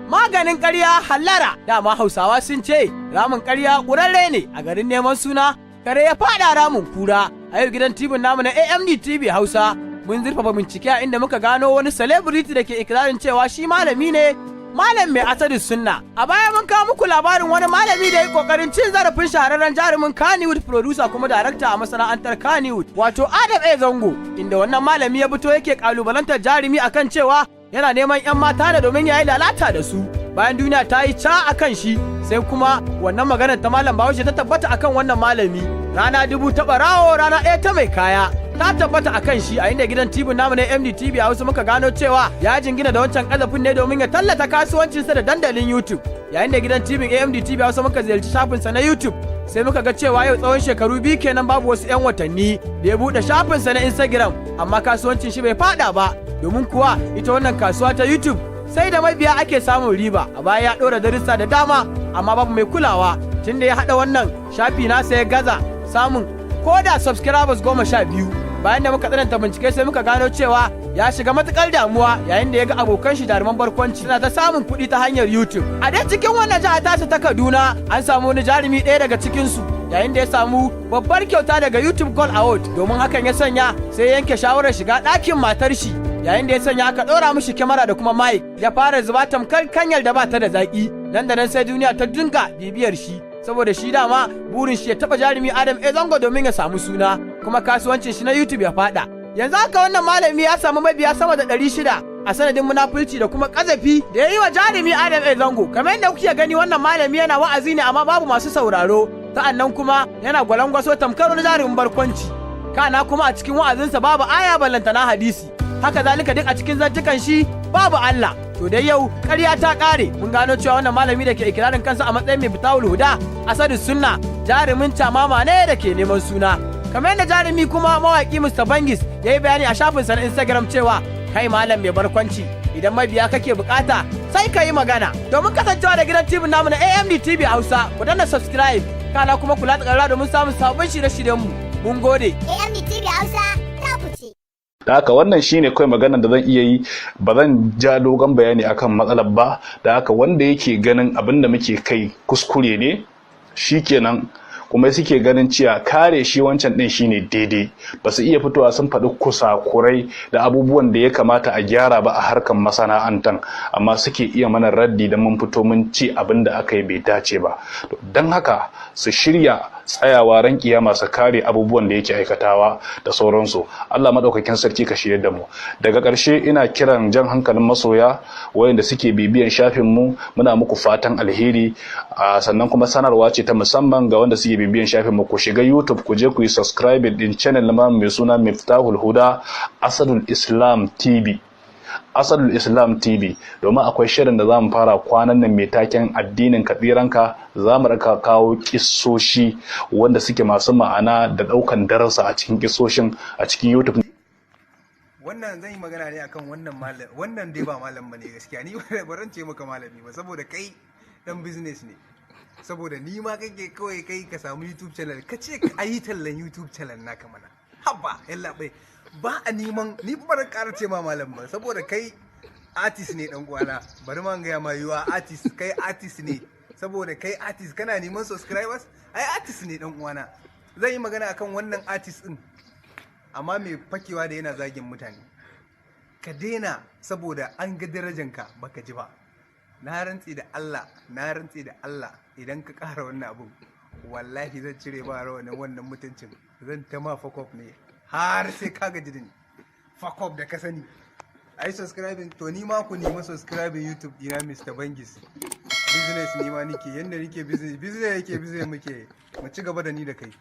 Maganin ƙarya hallara. Dama Hausawa sun ce ramin ƙarya ƙurarre ne. A garin neman suna, kare ya faɗa ramin kura. A yau gidan TV namu na AMD TV Hausa mun zurfafa bincike a inda muka gano wani celebrity da ke ikirarin cewa shi malami ne, Malam Mai Asadu Sunna. A baya mun kawo muku labarin wani malami da ya kokarin cin zarafin shahararren jarumin Kannywood, producer kuma darakta a masana'antar Kannywood, wato Adam A Zango, inda wannan malami ya fito yake kalubalantar jarumi akan cewa yana neman 'yan mata da domin ya yi lalata da su. Bayan duniya ta yi ca akan shi, sai kuma wannan maganar ta Malam Bahaushe ta tabbata akan wannan malami. Rana dubu ta ɓarawo, rana ɗaya ta mai kaya. Ta tabbata akan shi, a inda gidan TV namu na MDTV a wasu muka gano cewa ya jingina da wancan kazafin ne domin ya tallata kasuwancinsa da dandalin YouTube. Yayin da gidan TV AMD TV a wasu muka ziyarci shafinsa na YouTube, sai muka ga cewa yau tsawon shekaru 2 kenan babu wasu 'yan watanni da ya buɗe shafinsa na Instagram, amma kasuwancin shi bai fada ba, domin kuwa ita wannan kasuwa ta YouTube sai da mabiya ake samun riba. A baya ya ɗora darussa da dama, amma babu mai kulawa. Tunda ya haɗa wannan shafi nasa, ya gaza samun ko da subscribers 12. Bayan da muka tsananta bincike, sai muka gano cewa ya shiga matukar damuwa yayin da ya ga abokan shi jaruman barkwanci suna ta samun kuɗi ta hanyar YouTube. A dai cikin wannan jiha tasa ta Kaduna, an samu wani jarumi ɗaya daga cikin su yayin da ya samu babbar kyauta daga YouTube Gold Award. Domin hakan ya sanya sai yanke shawarar shiga ɗakin matar shi, yayin da ya sanya aka ɗora mishi kyamara da kuma mic, ya fara zuba tamkar kanyar da ba ta da zaƙi. Nan da nan sai duniya ta dinga bibiyar shi, saboda shi dama burin shi ya taba jarumi Adam A Zango domin ya samu suna kuma kasuwancin shi na YouTube ya fada. Yanzu haka wannan malami ya samu mabiya sama da 600 a sanadin munafurci da kuma kazafi da ya yi wa jarumi Adam A Zango. Kamar yadda kuke gani, wannan malami yana wa'azi ne, amma babu masu sauraro. Sa'annan kuma yana gwalangwaso tamkar wani jarumin barkwanci. Kana kuma a cikin wa'azinsa babu aya, ballantana hadisi. Haka zalika duk a cikin zantukan shi babu Allah. To dai yau ƙarya ta ƙare. Mun gano cewa wannan malami da ke ikirarin kansa a matsayin Mai Fitawul Huda Asadu Sunna jarumin camama ne da ke neman suna. Kamar yadda jarumi kuma mawaƙi Mr. Bangis ya yi bayani a shafinsa na Instagram cewa, kai malam mai barkwanci, idan mabiya kake bukata, sai ka yi magana. Domin kasancewa da gidan TV namu na AMD TV Hausa, ku danna subscribe, kana kuma kula da ƙararrawa domin samun sabbin shirye-shiryenmu. Mun gode. AMD TV Hausa ta kuce. Da haka wannan shine kawai maganar da zan iya yi. Ba zan ja dogon bayani akan matsalar ba. Da haka wanda yake ganin abin da muke kai kuskure ne, shikenan. Kuma suke ganin cewa kare shi wancan din shine daidai, ba su iya fitowa sun faɗi kusakurai da abubuwan da ya kamata a gyara ba a harkar masana'antan, amma suke iya mana raddi da mun fito mun ci abin da aka yi bai dace ba. Don haka su shirya tsayawa ran kiyama su kare abubuwan da yake aikatawa da sauransu. Allah madaukakin sarki ka shirya da mu. Daga ƙarshe ina kiran jan hankalin masoya wayanda suke bibiyan shafin mu, muna muku fatan alheri. Sannan kuma sanarwa ce ta musamman ga wanda suke bibiyan shafin mu: ku shiga YouTube, ku je ku yi subscribe din channel na mai suna Miftahul Huda Asadul Islam TV, Asadul Islam TV, domin akwai shirin da za mu fara kwanan nan mai taken "Addinin Katsiranka". Za mu raka kawo kissoshi wanda suke masu ma'ana da daukan darasa a cikin kissoshin a cikin YouTube. Wannan zan yi magana ne akan wannan malam. Wannan dai ba malam bane gaskiya. Ni ba ran ce maka malami ba, saboda kai dan business ne. Saboda ni ma kake kawai kai ka samu YouTube channel, ka ce ka yi tallan YouTube channel naka mana. Haba yalla bai, ba a neman ni ba ran ƙara ce ma malam ba, saboda kai artist ne, dan uwana. Bari ma gaya ma, yiwa artist, kai artist ne, saboda kai artist kana neman subscribers, ai artist ne, dan uwana. Zan yi magana akan wannan artist din, amma mai fakewa da yana zagin mutane. Ka daina, saboda an ga darajanka baka ji ba. Na rantsi da Allah, na rantsi da Allah, idan ka ƙara wannan abun, wallahi zan cire ba rawanin wannan mutuncin. Zan ta ma fuck up ne har sai ka gaji da ni. Fuck up da ka sani. Ai subscribing to, ni ma ku nemi subscribing YouTube dina, Mr. Bangis. Business ni ma nike, yanda nike business, business yake, business muke mu ci gaba da ni da kai.